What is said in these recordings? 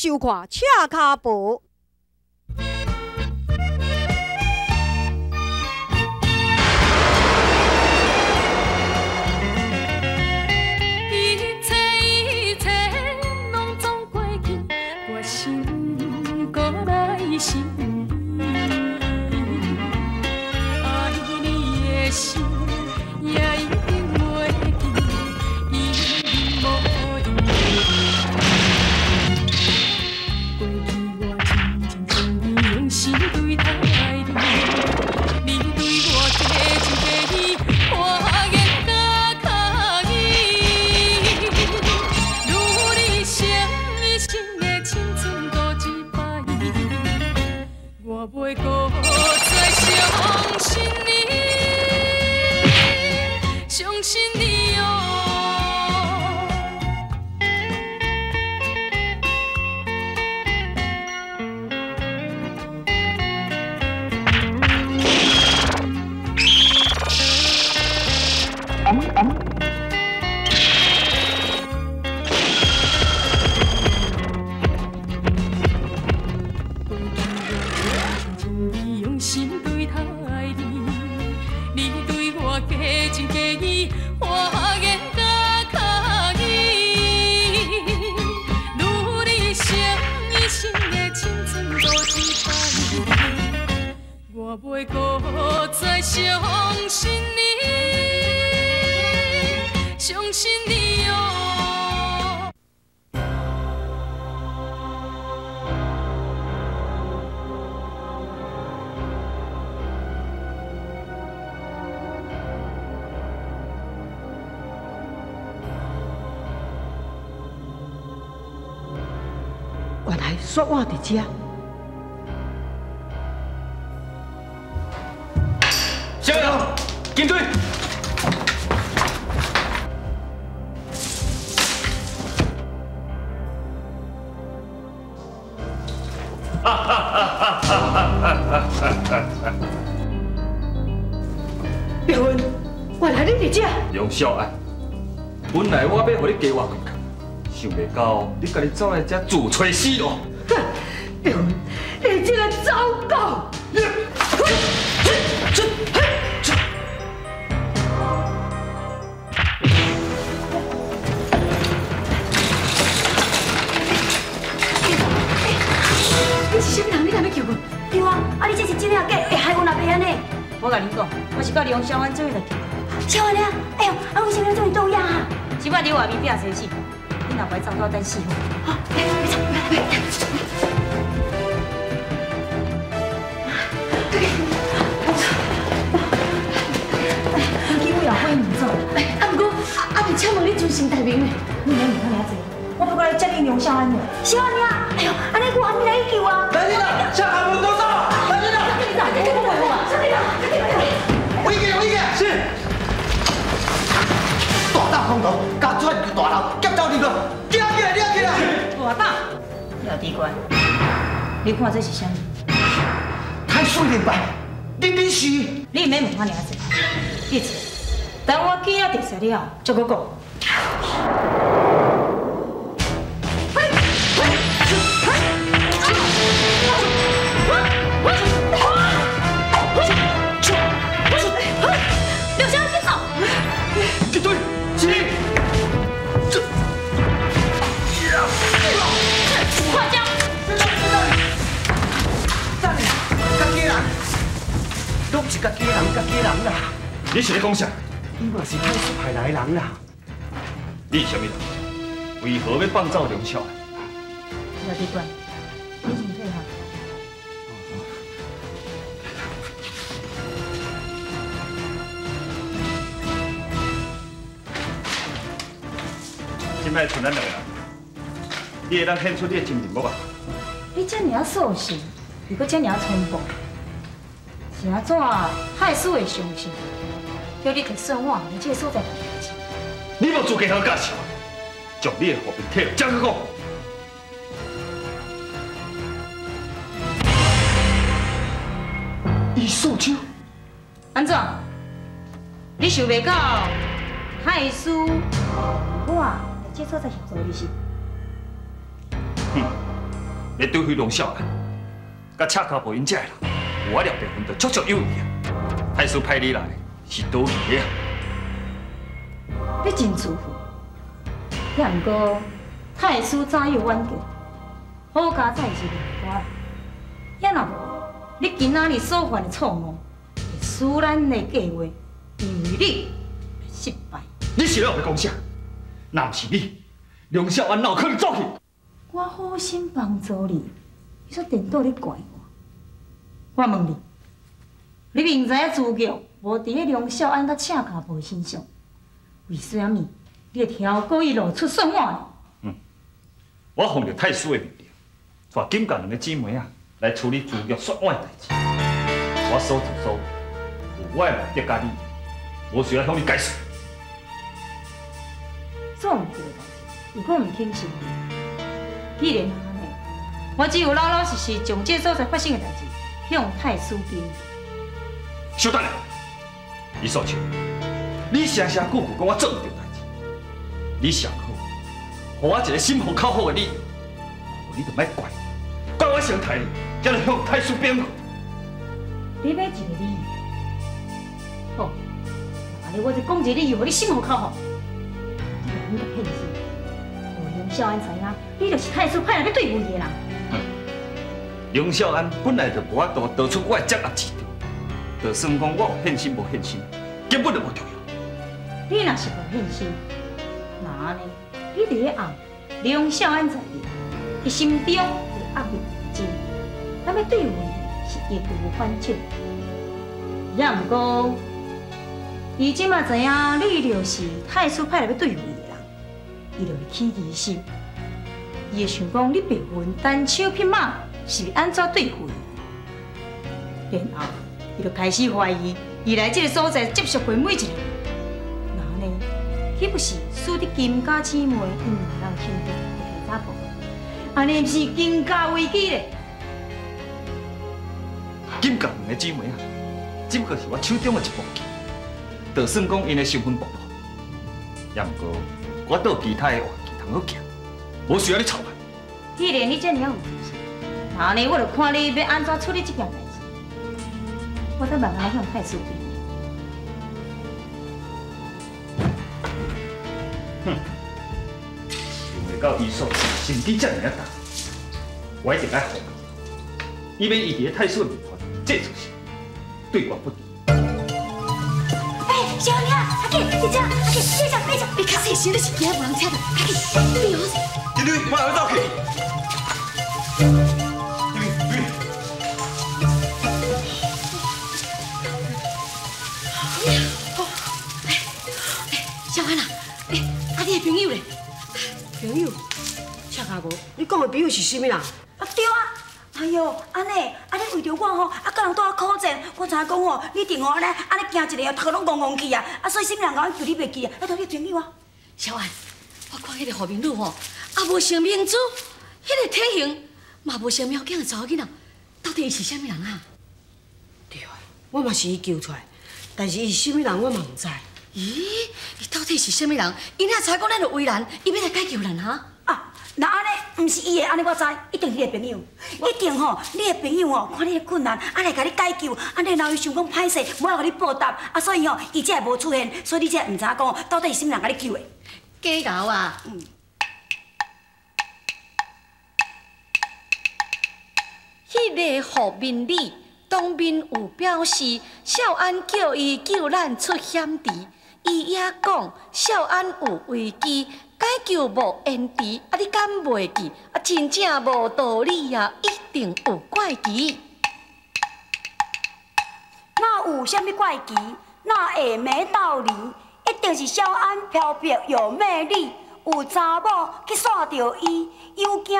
收看《赤跤婆》。一切一切拢总过去，我心阁来想你，爱你的心也一定袂记，伊无用。过去我真情真意用心对待你，你对我假情假意，我言甲卡意。如你生一生的青春搁一摆，我袂阁再相信你，相信你哦。过去我真情真意用心对待你，你对我假情假意，我言甲卡意。如你生一生的青春搁一摆，我袂阁再相信你，相信你哦。原来雪碗伫遮。小杨，紧追！碧云，原来你伫遮。梁少安，本来我欲予你加活几工，想袂到你家己走来遮自揣死路。哼，碧云，你这个糟狗！你是啥物人？你敢欲救我？对啊，啊你这是真的假？会害阮阿伯按呢？我共恁讲，我是佮梁小安做伙来救。小安啊，哎呦，啊为啥物这么倒影啊？这摆伫外面拼生死，恁阿伯走到等死好。好，来，别走，来，来。紧为后悔唔走。啊，毋过啊，未请问你尊姓大名呢？你免问遐尔济，我不过来接应梁小安尔。小安啊，哎呦，按呢我还没来救啊！来人啦，下卡门都到，来人啦！回去，回去，是。大胆风徒，敢窜入大楼，劫走入来，抓起来，抓起来！大胆，廖主官，你看这是啥物？太水灵吧！你是？你毋免问遐尔济，一切等我见了特赦了，再阁讲。刘小紧走！紧追，是。这，快将！等下，家己人，拢是家己人，家己人啦。你是咧讲啥？伊嘛是太师派来的人啦。你是啥物人？为何欲放走梁少安？廖主官，你先退下。这摆剩咱两个人，你会当现出你的真面目啊？你这尔扫兴，又阁这尔冲动，是按怎害死会相信？叫你提算我伫这个所在办代志。你无资格通教训我，将你的货币摕来，再阁讲。伊素手，按怎？你想袂到太师我伫这所在协助你是？哼，欲对付梁少安，佮赤跤步𪜶遮的人，有我廖白云就绰绰有余啊。太师派你来是多余的啊。你真自负，也毋过太师早有远见，好佳哉是另外，也若无你今仔日所犯的错误，会使咱的计划因为你而失败。你是咧欲讲啥？若毋是你，梁少安哪有可能走去？我好心帮助你，你煞颠倒咧怪我。我问你，你明知影朱玉无伫咧梁少安佮赤跤步身上，为啥物你会超过伊露出算碗？嗯，我奉著太师的命令，带金家两个姊妹啊来处理朱玉算碗的代志。我所作所为，有我的目的佮理由，无需要向你解释。做毋对的代志，又阁毋肯承认。既然按呢，我只有老老实实将这所在发生的代志向太师禀。稍等下，李素秋，你声声句句讲我做毋对代志，你上好，予我一个心服口服的理由，无你就莫怪，怪我先刣你，才来向太师禀。你欲一个理由，好，按呢我就讲一个理由，予你心服口服。你共骗死，予梁少安知影，你就是太师派来欲对付伊的人。梁少安本来就无法度逃出我的掌握之中，就算讲我有现身无现身，根本就无重要。你若是无现身，那按呢，你伫咧暗梁少安在里，伊心中会压力真，咱欲对付伊是易如反掌。也毋过，伊这马知影你就是太师派来欲对付伊的人，伊就会起疑心，伊会想讲你白云单枪匹马是按怎对付伊，然后伊就开始怀疑，伊来这个所在接触过每一个人，那按呢，岂不是使得金家姊妹𪜶两个人身份会提早暴露？按呢毋是更加危机咧？金家两个姊妹啊，只不过是我手中的一步棋，就算讲𪜶的身份暴露，也毋过我阁有其他的活棋通好行，无需要你操办。既然你这尔有自信，那按呢我就看你欲按怎处理这件代志。我等慢慢向太师禀。哼，想袂到伊所心机这尔啊重，我一定爱防，以免伊伫咧太师的面前这出事，对我不利。哎，小妮啊，阿紧，你这，阿紧，你这，你这，你较细声，你是惊无人听著，较紧，你好势。金女，我来走去。金女，小安啊，哎，啊你的朋友咧？朋友，赤跤无？你讲的朋友是啥物人？啊对啊，哎哟，按呢，啊你为著我吼，啊佮人拄仔苦战，我知影讲吼，你一定吼按呢按呢行一个哦，头壳拢戆戆去啊，啊所以啥物人共阮救你袂记啊，啊都你朋友啊。小安，我看彼个何明女吼，也无像明珠，彼个体型嘛无像苗囝的查某囡仔，到底伊是啥物人啊？对啊，我嘛是伊救出来，但是伊是啥物人我嘛毋知。咦，伊到底是啥物人？伊若知讲咱有危难，伊欲来解救咱哈？啊，若按呢，毋是伊的，按呢我知，一定是你的朋友，一定吼，你的朋友吼，看你的困难，啊来共你解救，按呢然后伊想讲歹势，无爱共你报答，啊所以吼，伊才会无出现，所以你才毋知影讲到底是啥物人共你救的。假敖啊！嗯。彼个何明理当面有表示，少安叫伊救咱出险池，伊也讲少安有危机，解救无延迟，啊你敢袂记？啊真正无道理啊，一定有怪奇。哪有啥物怪奇？哪会没道理？一定是少安飘逸有魅力，有查某去煞著伊，又惊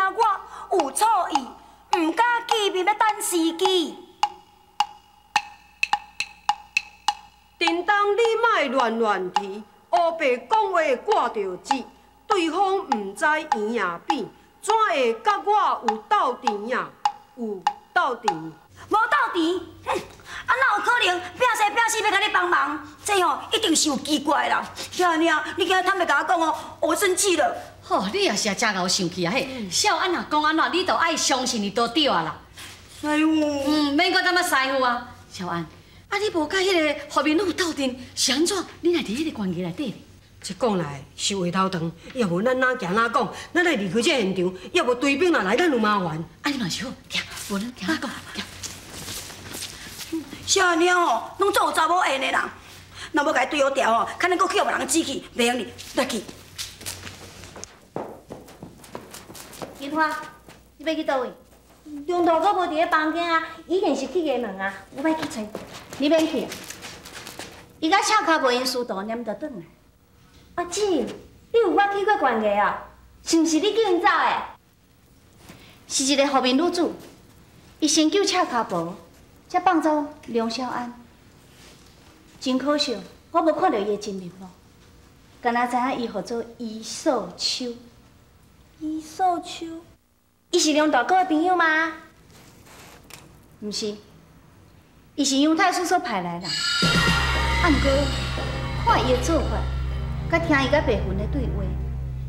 我有错意，毋敢见面欲等时机。叮当，你莫乱乱提，乌白讲话挂著舌，对方毋知圆也扁，怎会佮我有斗阵啊？有斗阵？无斗阵？哼，啊哪有可能？拼生拼死欲共你帮忙，这吼一定是有奇怪啦。小妮啊，你今日坦白共我讲哦，我生气了。吼，你也是啊，真𠢕生气啊嘿！少安若讲按怎，你就爱相信伊都对啊啦。师傅，嗯，免阁感觉师傅啊。小安，啊你无佮彼个何明女斗阵，是按怎？你来伫彼个悬崖内底？这讲来是话头长，要无咱哪行哪讲，咱爱离开这现场，要无追兵若来，咱有麻烦。啊，你嘛是好，行，无咱行讲，行。小安了吼，拢做有查某缘的人，若无共伊对好调吼，可能阁去予别人指去，袂用哩，来去。金花，你欲去佗位？梁大哥无伫咧房间啊，伊一定是去衙门啊，我欲去揣。你免去，伊佮赤跤步𪜶师徒黏著转来。阿姊，你有我去过悬崖啊？是毋是你叫𪜶走的？是一个负面女子，伊先救赤跤步，才放走梁少安。真可惜，我无看著伊的真面目，敢若知影伊号做伊素秋。伊素秋，伊是梁大哥的朋友吗？毋是，伊是杨太师所派来的人。啊，毋过看伊的做法，佮听伊佮白云的对话，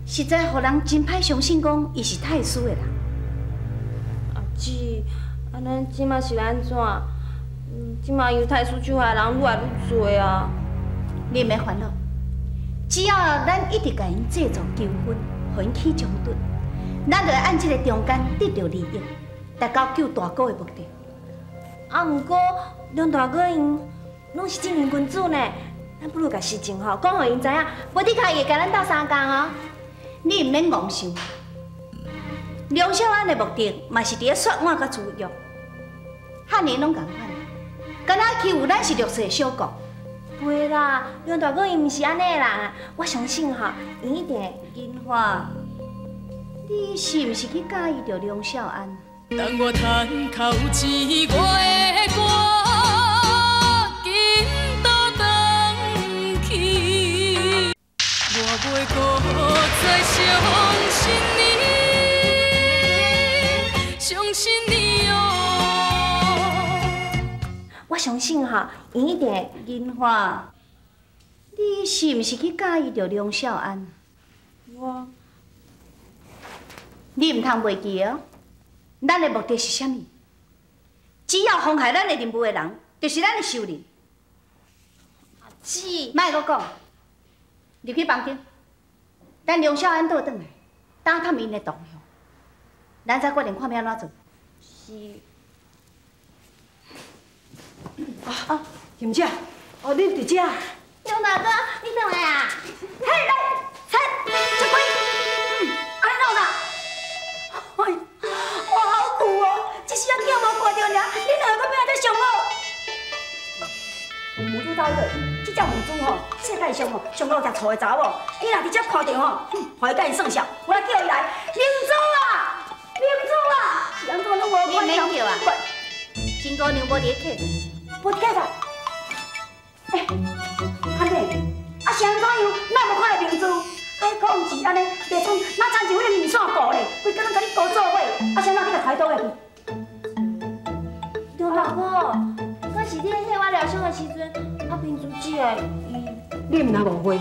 实在予人真歹相信，讲伊是太师的人。阿姊，啊，咱这马是按怎？这马杨太师手下人愈来愈济啊。你毋免烦恼，只要咱一直共𪜶制造纠纷，予𪜶起冲突，咱就会按这个中间得著利益，达到救大哥的目的。啊，毋过梁大哥𪜶拢是正人君子呢。咱不如共实情吼讲，予𪜶知影，无的确伊会共咱斗相共哦。你毋免戆想，梁少安的目的嘛是伫咧雪碗佮珠玉，汉人拢仝款，敢若欺负咱是弱势的小国。袂啦，梁大哥伊毋是按呢的人，我相信吼，𪜶一定会。金花，你是毋是去佮意著梁少安？当我叹口气，我会赶紧倒转去。我袂阁再相信你，相信你哦。我相信吼，𪜶一定会。银花，你是毋是去佮意著梁少安？我，你毋通袂记哦。咱的目的是啥物？只要妨害咱的任务的人，就是咱的仇人。阿姊，莫阁讲，入去房间，等梁少安倒转来，打探𪜶的动向，咱再决定看欲按怎做。是。啊，金姐，哦，你伫遮。梁大哥，你转来啊？嘿，来，切，这鬼，按呢弄啦？哎，我好苦哦，一时仔囝无看著尔，你两个阁欲按怎上好？母猪大队，这只母猪吼，世界上吼上老食醋的查某，伊若伫遮看著吼，哼，予伊共𪜶算数，我来叫伊来，明珠啊，明珠啊，是按怎拢无你毋免叫啊，真姑娘无伫咧客，无伫客啥？欸，安尼，啊是按怎样？哪无看著明珠？哎，可毋是按呢，袂准，哪亲像彼个面线糊咧，规工拢共你糊做伙，啊，啥人你共开刀去？梁大哥，敢是你咧替我疗伤的时阵，啊明珠姐伊，你毋通误会，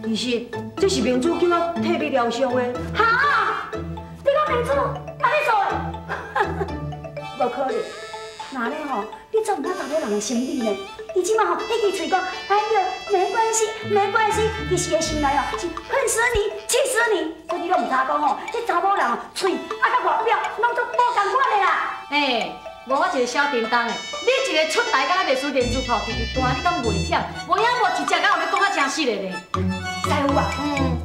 其实这是明珠叫我替你疗伤的。哈？你讲明珠按呢做的？无可能，那呢吼，你总毋知查某人的心理呢？伊这马吼，彼支喙讲，哎哟，没关系，没关系，其实伊心内哦是恨死你，气死你，所以你拢毋知讲吼，这查某人哦，喙啊佮外表拢足无仝款的啦。欸，无我一个小叮当的，你一个出台敢若袂输连珠炮，直直弹，你敢袂忝？无影无一只敢有咧讲啊真实的呢。师傅啊，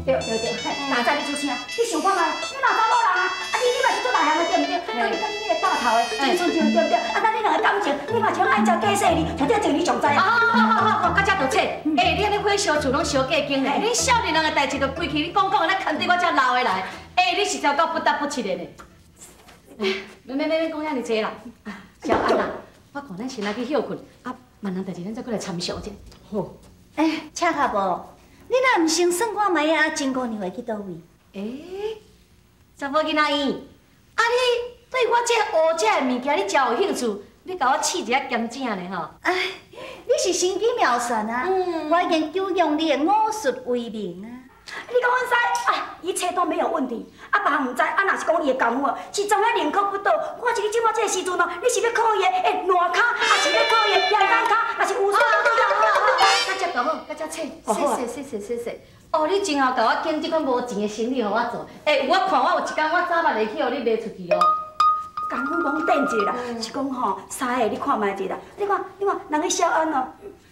对对对，哪知你出声，你想看觅，你嘛查某人啊，啊你嘛是做内行的对毋对？佮你佮你彼个大头的，真亲像对毋对？啊，那你两个感情，你嘛像爱食假细腻，像这情你上知啊。好好好好好，到这就切。欸，你按呢火烧厝拢烧过间咧，恁少年人的代志就规气，你讲讲的，咱牵得我遮老的来。欸，你实在够不得不七的呢。免免免讲遐尔济啦，小安啊，我看咱先来去歇睏，啊，万人代志咱再过来参详者。好。欸，赤跤步，你若毋先算看觅啊，真姑娘会去佗位？欸，查某囡仔伊，啊你对我这乌这的物件你真有兴趣，你共我试一下兼正呢吼？哎，你是神机妙算啊！我已经久仰你的武术威名啊！你讲阮师，哎，一切都沒有問題。啊，別人毋知，啊，若是講伊的功夫哦，是怎樣寧可不倒。我是你這馬這個時陣哦，你是欲靠伊的爛跤，還是欲靠伊的扁擔跤，還是有啥？甲這就好，甲這洗，洗洗洗洗洗。哦，你真後共我揀這款無錢的生意予我做。欸，有我看我有一工我早晚會去予你賣出去哦。功夫講等者啦，是講吼，三个你看覓者啦。你看，你看，人彼小安哦，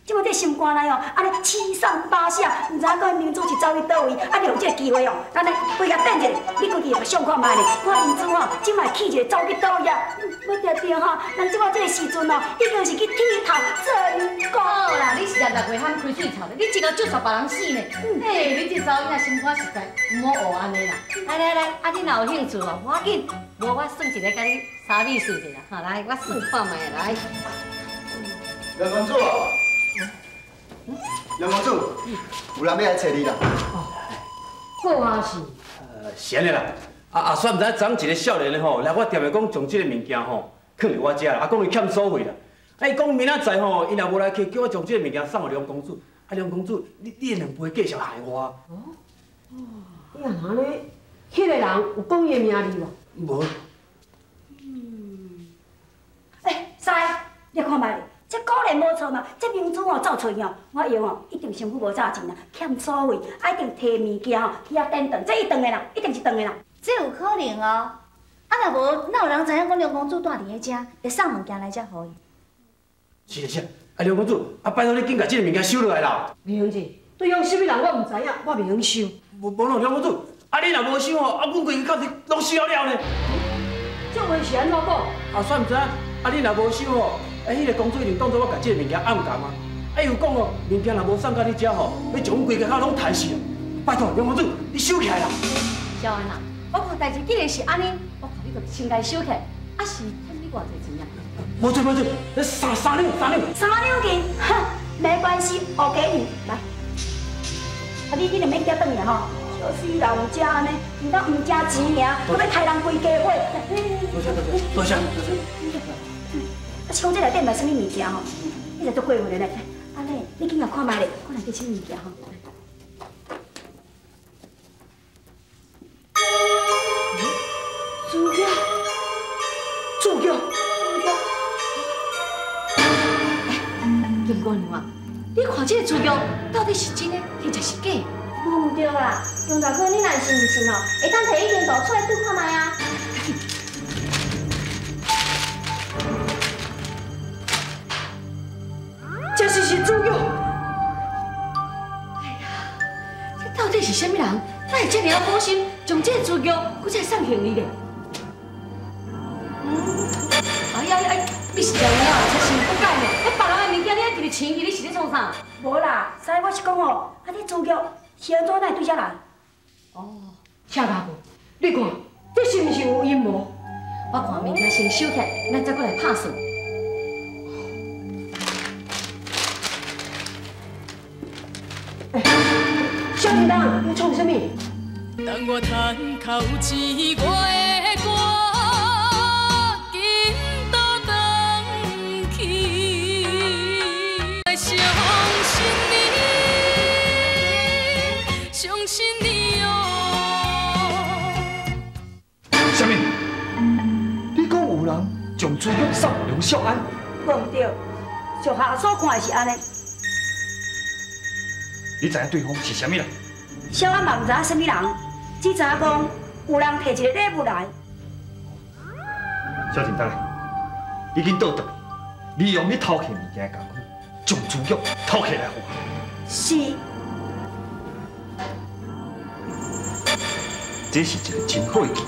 這馬這心肝內哦，按呢七上八下，毋知影講明珠是走去佗位，啊，你有這个機會哦，咱來規個等者，你過去予相看覓咧，看明珠吼，這馬去一個走去佗位啊？無著著吼，人這馬這个時陣哦，已經是去剃頭整骨啦。你是六月喊開喙臭咧，你這個咒煞別人死呢？嘿，你這查某囡仔心肝實在，毋好學按呢啦。來來來，啊，你若有興趣哦，無要緊，無我算一個共你三米數一下，哈，來，我算看覓來。梁公主，梁公主，有人欲來揣你啦。哦，好啊是。是按呢啦，啊阿煞毋知昨一个少年的吼來我店內講，將這个物件吼囥佇我遮啦，啊講伊欠所費啦，啊伊講明仔載吼，伊若無來客，叫我將這个物件送予梁公主。啊梁公主，你的兩杯繼續害我。哦，你若按呢，彼个人有講伊的名字無？無。欸，師，你看覓，這果然無錯嘛，這明珠哦走出去哦，我用哦一定身軀無炸錢啦，欠所費，啊一定提物件吼去遐典當，這一定的啦，一定是當的啦。這有可能哦，啊若無，哪有人知影講梁公主住佇彼遮，會送物件來遮予伊？是是，啊梁公主，啊拜託你緊共這个物件收落來啦。袂用子，對方啥物人我毋知影，我袂用收。無無咯，梁公主，啊你若無收吼，啊阮規家口攏死了了呢。這話是按怎講？啊，煞毋知影，啊你若無收吼，啊彼个公主一定當作我共這个物件暗藏啊。啊伊有講哦，物件若無送到你遮吼，欲將阮規家口攏刣死啊！拜託梁公主，你收起來啦。小安啊，我看代誌既然是按呢，我看你就先共收起來，啊是欠你偌濟錢啊？無錯無錯，三兩三兩。三兩銀，哼，沒關係，我給你來。啊你緊就免寄轉來吼。小死人毋食按呢，毋但毋食錢爾，閣欲刣人規家伙。多謝多謝多謝。啊，是講這內底賣啥物物件吼？你就足過分的咧。按呢，你緊共看覓咧，看內底啥物物件吼？豬腳，豬腳，豬腳。金姑娘啊，你看這个豬腳到底是真的，抑是假的？無毋對啦，楊大哥，你若是毋信哦，會當提意見圖出來對看覓啊。這是是豬腳。哎呀，這到底是啥物人？哪會這爾仔好心，將這個豬腳閣再送行李咧？哎呀哎，你是食有影，這心不改呢？彼別人的物件你還佇咧錢去，你是咧創啥？無啦，師我是講哦，啊這豬腳是按怎哪會對遮來？哦，赤跤步，你看，這是毋是有陰謀？我看物件先收起來，咱再閣來拍算。小叮當，你創啥物？當我嘆口氣，我會趕緊倒轉去，來相信你，相信你哦。啥物？你講有人將豬腳送予梁少安？無毋對，屬下所看的是按呢。你知影對方是啥物人？小安嘛毋知影啥物人，只知影講有人提一個禮物來。小陳，等下，你緊倒轉，利用你偷摕物件的功夫，將豬腳偷摕來予我。是。這是一個真好的機會，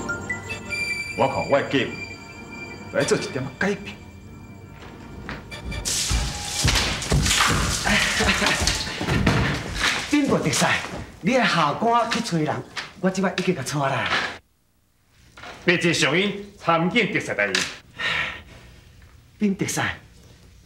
我看我的計劃來做一點仔改變。禀报特使，你愛下官去揣人，我這擺已經共帶來。白這上英參見特使大人。禀特使，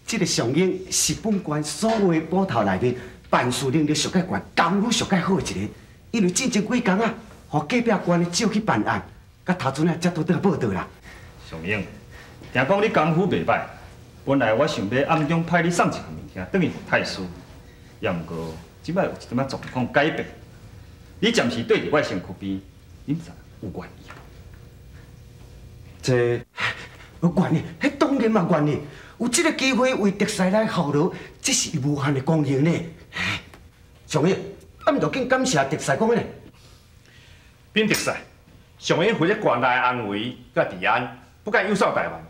這个上英是本縣所有的捕頭內面辦事能力上蓋懸、功夫上蓋好的一个。因為進前幾工啊，予隔壁縣的召去辦案，佮頭陣啊才拄倒來報到啦。上英，聽講你功夫袂歹，本來我想欲暗中派你送一份物件轉去予太師，也毋過這擺有一點仔狀況改變。你暫時綴佇我的身軀邊，你毋知有愿意無？這有願意，彼當然嘛願意。有這个機會為特使來效勞，這是無限的光榮呢。尚英，啊，毋著緊感謝特使講呢。稟特使，尚英負責關內安危佮治安，不敢有所怠慢。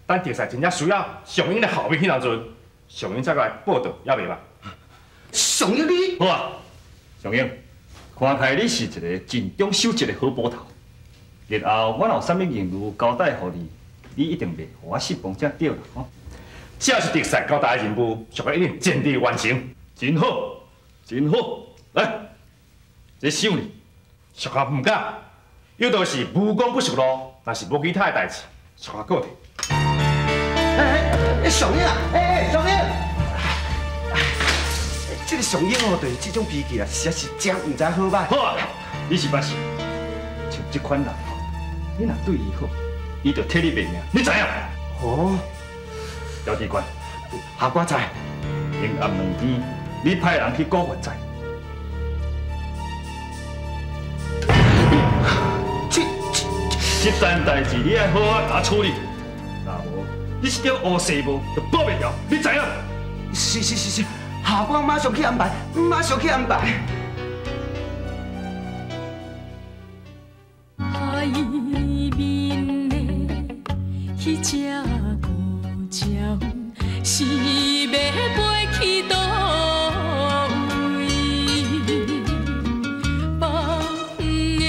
等特使真正需要尚英的效命彼當陣，尚英再來報到也袂晚。尚英你好啊，尚英，看起來你是一个盡忠守節的好捕頭。日後我若有啥物任務交代予你，你一定袂予我失望才對啦吼。只要是特使交代的任務，尚英一定盡力完成。真好，真好，來，這賞你。屬下毋敢，有道是無功不受祿，若是無其他的代誌，屬下告退。欸，尚英啊，欸，尚英，這个尚英哦，就是這種脾氣啦，實在是真毋知好歹。好啊，你是捌是，像這款人吼，你若對伊好，伊就替你賣命，你知影？哦，姚知官，下官知。明暗兩天，你派人去古月寨。這單代誌你愛好好共處理，若無你這點烏紗帽就保袂牢，你知影？是是是是，下官馬上去安排，馬上去安排。海面的彼隻孤鳥，是欲飛去佗位？放的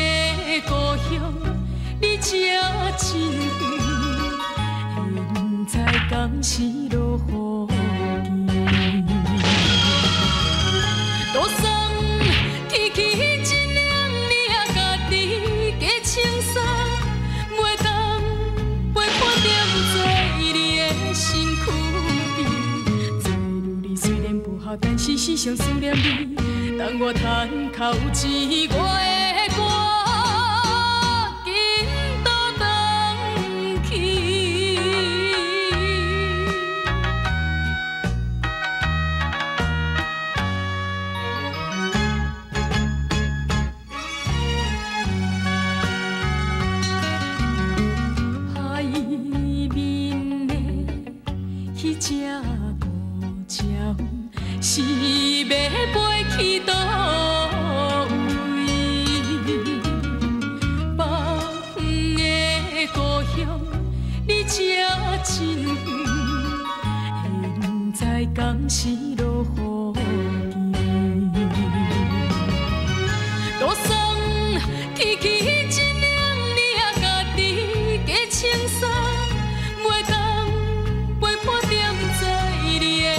故鄉離這真遠，現在敢是落雨季？桌送去去一领领家己加穿衫，袂当陪伴踮在你的身躯边。做女儿虽然不好，但是时常思念你。当我叹口气，我会赶紧倒转去。海面的彼隻孤鳥，是欲飞去佗位？放的故乡离这真远，现在敢是落雨季？桌送去去一领领家己加穿衫，袂当